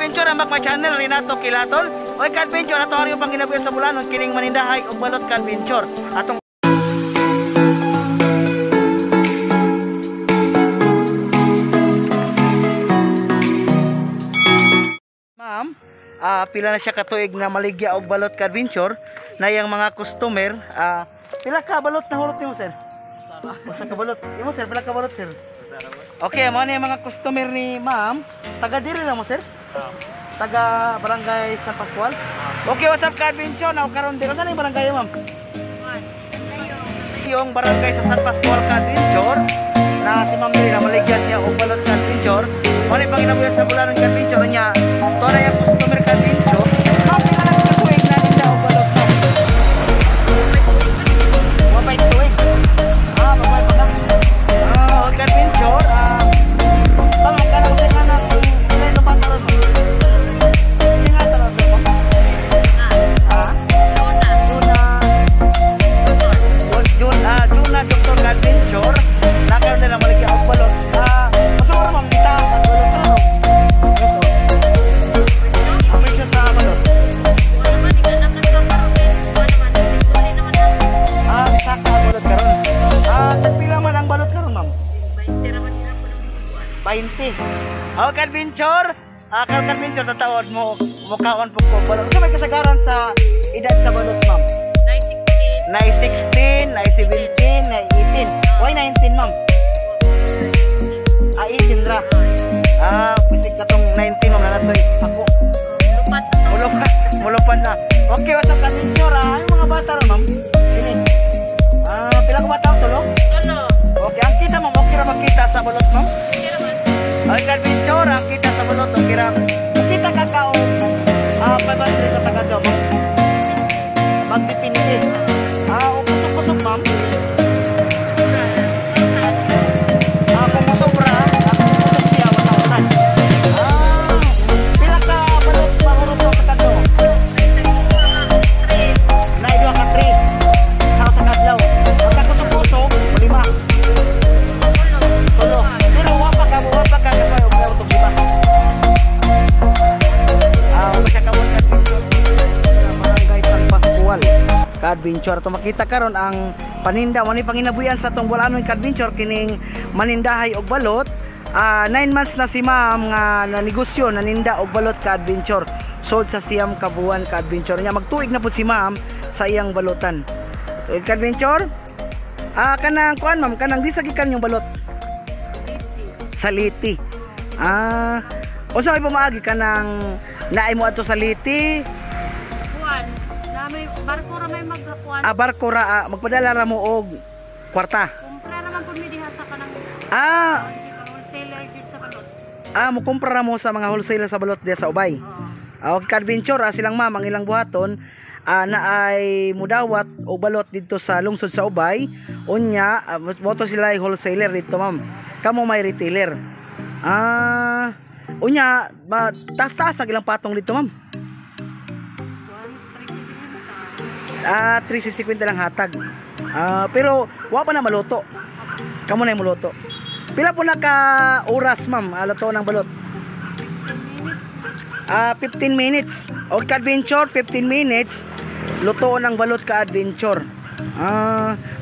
ka-adventure, ambak my channel Renato Quilaton. Oy ka-adventure, ato ari pang ginabuhi sa Bulanon kining manindahay og balot ka-adventure. Atong ma'am, pila na siya katuig na maligya og balot ka-adventure na iyang mga customer. Pila ka balot na hurot nimo, sir? Usa ka balot. Imo, sir, pila ka balot, sir? Okay, mo ni mga customer ni ma'am. Taga diri na mo, sir? Taga Barangay San Pascual. Okay, what's up ka-adventure? Now karon diri sa barangay, ma'am? Yung barangay sa San Pascual ka-adventure na si ma'am diri na maligyan niya og balot ka-adventure. Mo ni panginabuhi sa Bulanon ka-adventure niya. To na yung customer ka-adventure. Ma'am, pila na ka tuig na ninda og balot, ma'am? Wapay tuig. Mabay pa ka. Ka-adventure, Oh, ka-adventure, ka-adventure tatawad mo mukaon po ko balot. Unsa may kasagaran sa edad sa balot, ma'am? 916, 917, 918. Why 19, ma'am? 18 ra. Pisik katong 19, ma'am, na natoy ako. Mulupad. Mulupad na. Okay, what's up ka-adventure? Yung mga bata ra, ma'am. Ini. Pila ka bata tulo? Tulo. Okay, ang kita, ma'am, okay ra magkita sa balot, ma'am? Ay, ka-adventure, ang kita sa balot, okay ra. Kita ka ka o 500 ka taga ma'am. Magdipindi. O kusok-kusok, ma'am. Kung masobra, kusok siya, 1,000. Pila ka balot, mahurot sa kadlaw? Naidwa ka 3. Sa kadlaw. Pagka kusok-kusok, 5. Tulo. Pero wapa ka kasi og utog lima. Barangay San Pascual ka-adventure. To makita karon ang paninda mo ni panginabuyan sa tong Bulanon ka-adventure kining manindahay og balot. 9 months na si ma'am nga nanegosyo naninda og balot ka-adventure. Sold sa siyam ka buwan ka-adventure niya. Magtuig na pud si ma'am sa iyang balotan. Ka-adventure, kanang kuan, ma'am, kanang di sa gikan yung balot sa Liti. Unsa may pamaagi kanang naay mo adto sa Liti? Kuan, na may barko ra may magkuan. Barko ra, magpadala ra mo og kwarta. Kumpra naman pud mi diha sa kanang wholesaler dito sa balot. Mo kumpra ra mo sa mga wholesaler sa balot diha sa Ubay. Okay, ka-adventure, silang ma'am ang ilang buhaton na ay mudawat og balot dito sa lungsod sa Ubay. Unya, moto sila ay wholesaler dito, ma'am. Kamo may retailer. Unya, taas-taas ang ilang patong dito, ma'am. 3.50 lang hatag. Pero wa pa na maluto. Kamo na yung maluto. Pila po na ka oras, ma'am, luto ng balot? 15 minutes. O ka-adventure, 15 minutes luto ng balot ka-adventure.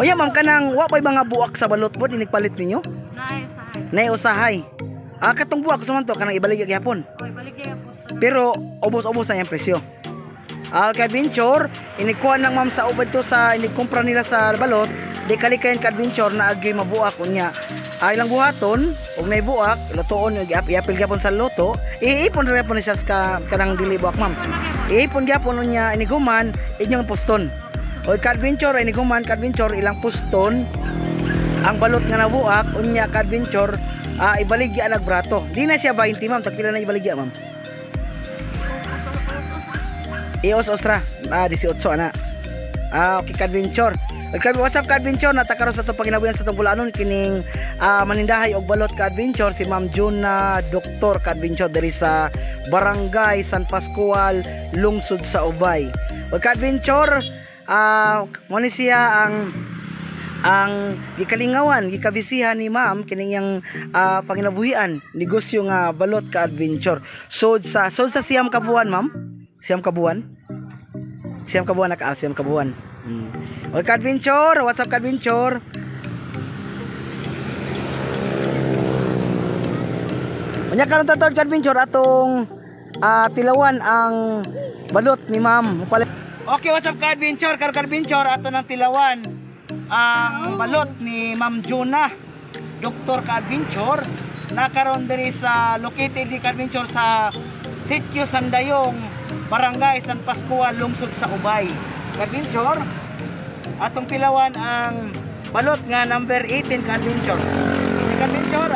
Unya, ma'am, kanang wa pa'y mga buak sa balot po inigpalit ninyo? Nay usahay. Katong buak gusto man to kanang ibaligya gihapon. Pero ubos-ubos na yung presyo. Ka-adventure, inikuha ng ma'am sa ubad to sa inikumpra nila sa balot, di kalikayan ka-adventure na agi mabuak unya. Ilang buhaton og nay buak, lutoon iapil gyapon sa luto, iipon ra gyapon siya sa kanang dili buak, ma'am. Iipon gyapon unya iniguman inyong poston. O ka-adventure, iniguman ka-adventure ilang poston ang balot nga nabuak unya ka-adventure, ibaligya nag brato. Di na siya 20, ma'am. Tagpila na ibaligya, ma'am? Ios-os ra. 18 ana. Okay ka-adventure. Okay, what's up ka-adventure? Natakaron sa itong panginabuyan sa itong Bulanon kining manindahay og balot ka-adventure si Ma'am Juna Doktor ka-adventure diri sa Barangay San Pascual, lungsod sa Ubay. Okay ka-adventure, mo ni siya ang Ang gikalingawan, gikabisihan ni ma'am kining yang panginabuhian, negosyo nga balot ka adventure. Sod sa siyam kabuan, ma'am. Siyam kabuan. Siyam kabuan na ka, siyam kabuan. Okay, ka-adventure, what's up ka-adventure? Unya karon tatawad ka-adventure atong tilawan ang balot ni ma'am. Okay, what's up ka-adventure? Karon ka-adventure ato nang tilawan ang balot ni Ma'am Jonah, Doktor ka-adventure, na karon diri sa located ni ka-adventure sa Sitio Sandayong, Barangay San Pascual, Lungsod sa Ubay. Ka-adventure, atong tilawan ang balot nga number 18 ka-adventure. Ka-adventure,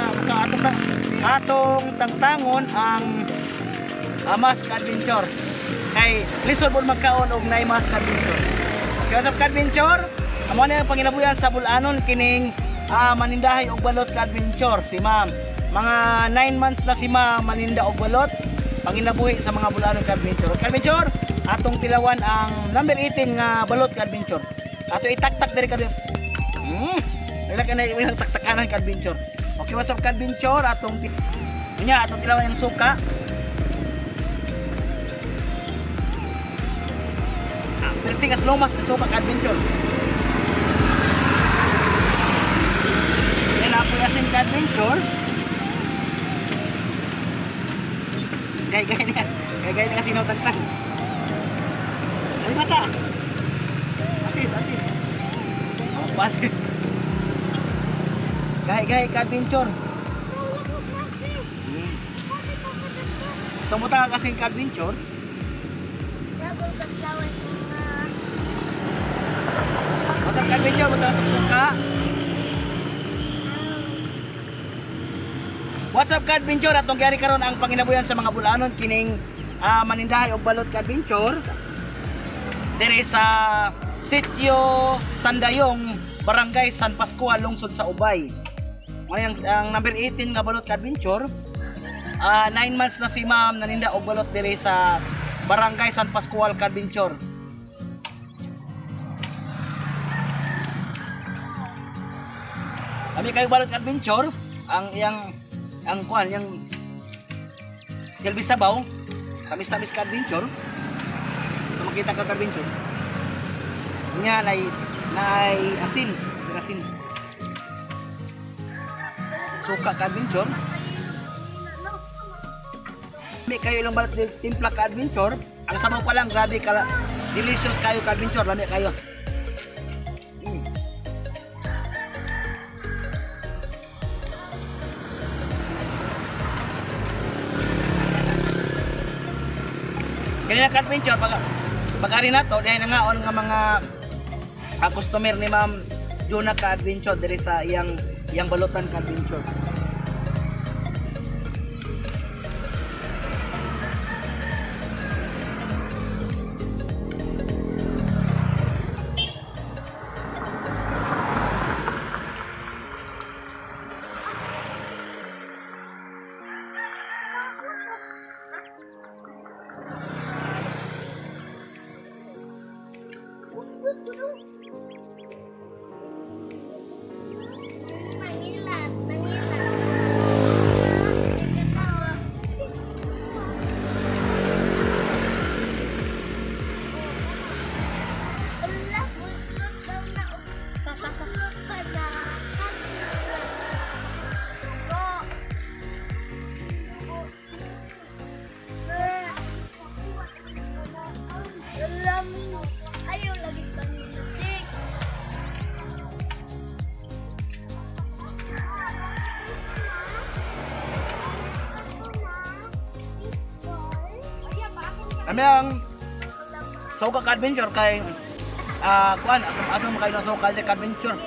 atong tangtangon ang mas ka-adventure. Kay lisod pud magkaon og nay mas ka-adventure. Okay, what's up ka-adventure? Amo na ang panginabuyan sa Bulanon kining manindahay og balot ka-adventure si ma'am. Mga 9 months na si ma'am maninda og balot, panginabuhi sa mga Bulanon ka-adventure. Ka-adventure, atong tilawan ang number 18 nga balot ka-adventure. Ato itaktak diri ka-adventure. Wala ka na ilang taktakanan ka-adventure. Okay, what's up ka-adventure? Atong nya atong tilawan ang suka. Perti kas lomas ang suka ka-adventure. Yan apoy asin ka-adventure. Gay-gay niya. Gay-gay niya kasi tagtag. Ay mata. Asis, asis. Oh, asis. Gay-gay ka-adventure. Tumuta ka kasing ka-adventure. What's up ka-adventure? What's up ka? What's up ka-adventure? Atong gyari karon ang panginabuyan sa mga Bulanon kining manindahay og balot ka-adventure diri sa Sitio Sandayong, Barangay San Pascual, Lungsod sa Ubay. Ngayon ang number 18 nga balot ka-adventure. 9 months na si ma'am naninda og balot diri sa Barangay San Pascual ka-adventure. Kami kayo balot ka-adventure, ang iyang ang kuan yang silbi sabaw, tamis-tamis ka-adventure. So makita ka ka-adventure. Nya nay asin, asin. Suka ka-adventure. May kayo lang balot timpla ka-adventure. Ang sabaw pa lang grabe ka, delicious kayo ka-adventure, lami kayo. Kanina ka-adventure, pag-ari na to, dahil nangaon nga mga customer ni Ma'am Jonah ka-adventure diri sa iyang balutan ka-adventure. Kami ang suka ka-adventure kay kuan aso mo kayo ng suka ka-adventure.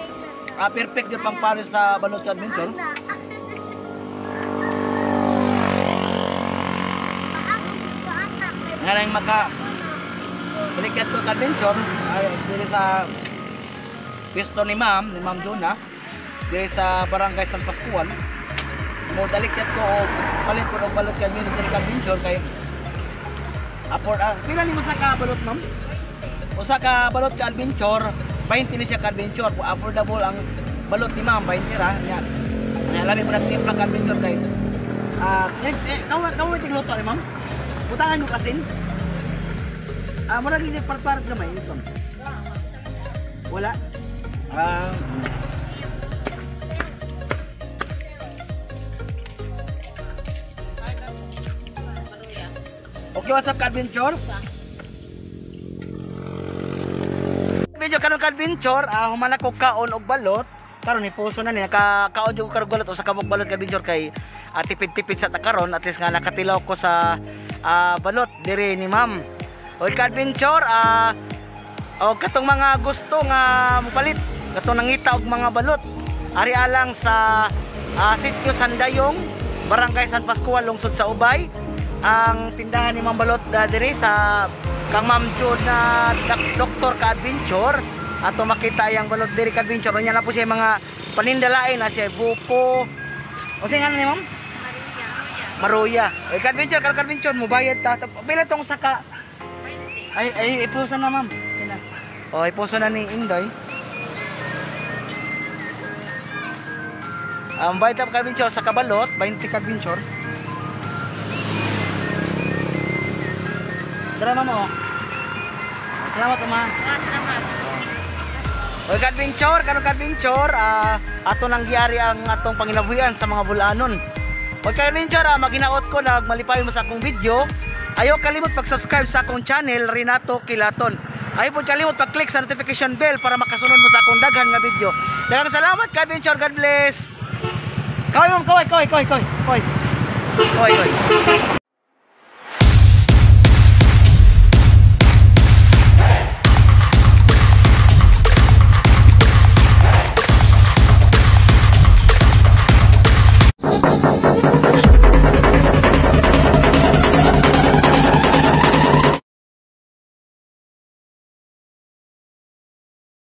Perfect yun pang pare sa balot ka-adventure. Nga lang maka balikat ko ka-adventure diri sa pisto ni Ma'am Jonah diri sa Barangay San Pascual. Mo dalikat ko og palit ko og balot ka-adventure kay apor pila nimo sa ka balot, ma'am? Usa ka balot ka adventure, 20 ni siya ka-adventure. Affordable ang balot ni ma'am, 20 ra. Nya. Nya lami po nagtimpla ka-adventure kay. Kamu tigluto ni ma'am? Butangan mo kasin. Murag hindi parparat gamay ito. Wala. Okay, what's up ka-adventure? Medyo karon ka-adventure, human ako kaon og balot. Karon ni puso na ni nakakaon jud ko karon balot o sa kabok balot ka-adventure kay tipid-tipid sa ta karon, at least nga nakatilaw ko sa balot diri ni ma'am. Oy ka-adventure, o katong mga gusto nga mopalit, katong nangita og mga balot, ari alang sa Sitio Sandayong, Barangay San Pascual, Lungsod sa Ubay. Ang tindahan ni Ma'am Balot diri sa kang Ma'am June na Doktor ka-adventure. Ato makita yang balot diri ka-adventure. Unya na po siya mga panindalain na siya buko. O siya nga ni Ma'am? Maruya. Oy ka-adventure, karon ka-adventure mobayad ta. Pila tong saka? Ay ay ipuso na ma'am. O ipuso na ni Inday. Ang bayad ta ka-adventure sa kabalot, 20 ka-adventure. Tara ma'am oh. Salamat ma. Salamat. Oy ka-adventure, karon ka-adventure, ato nang giari ang atong panginabuhian sa mga bulanon. Oy ka-adventure, maginaot ko nagmalipay mo sa akong video. Ayaw kalimot pag-subscribe sa akong channel Renato Quilaton. Ayaw pod kalimot pag-click sa notification bell para makasunod mo sa akong daghan nga video. Daghang salamat ka-adventure, God bless. Kaway ma'am, kaway, kaway, kaway, kaway. Kaway. Kaway, kaway.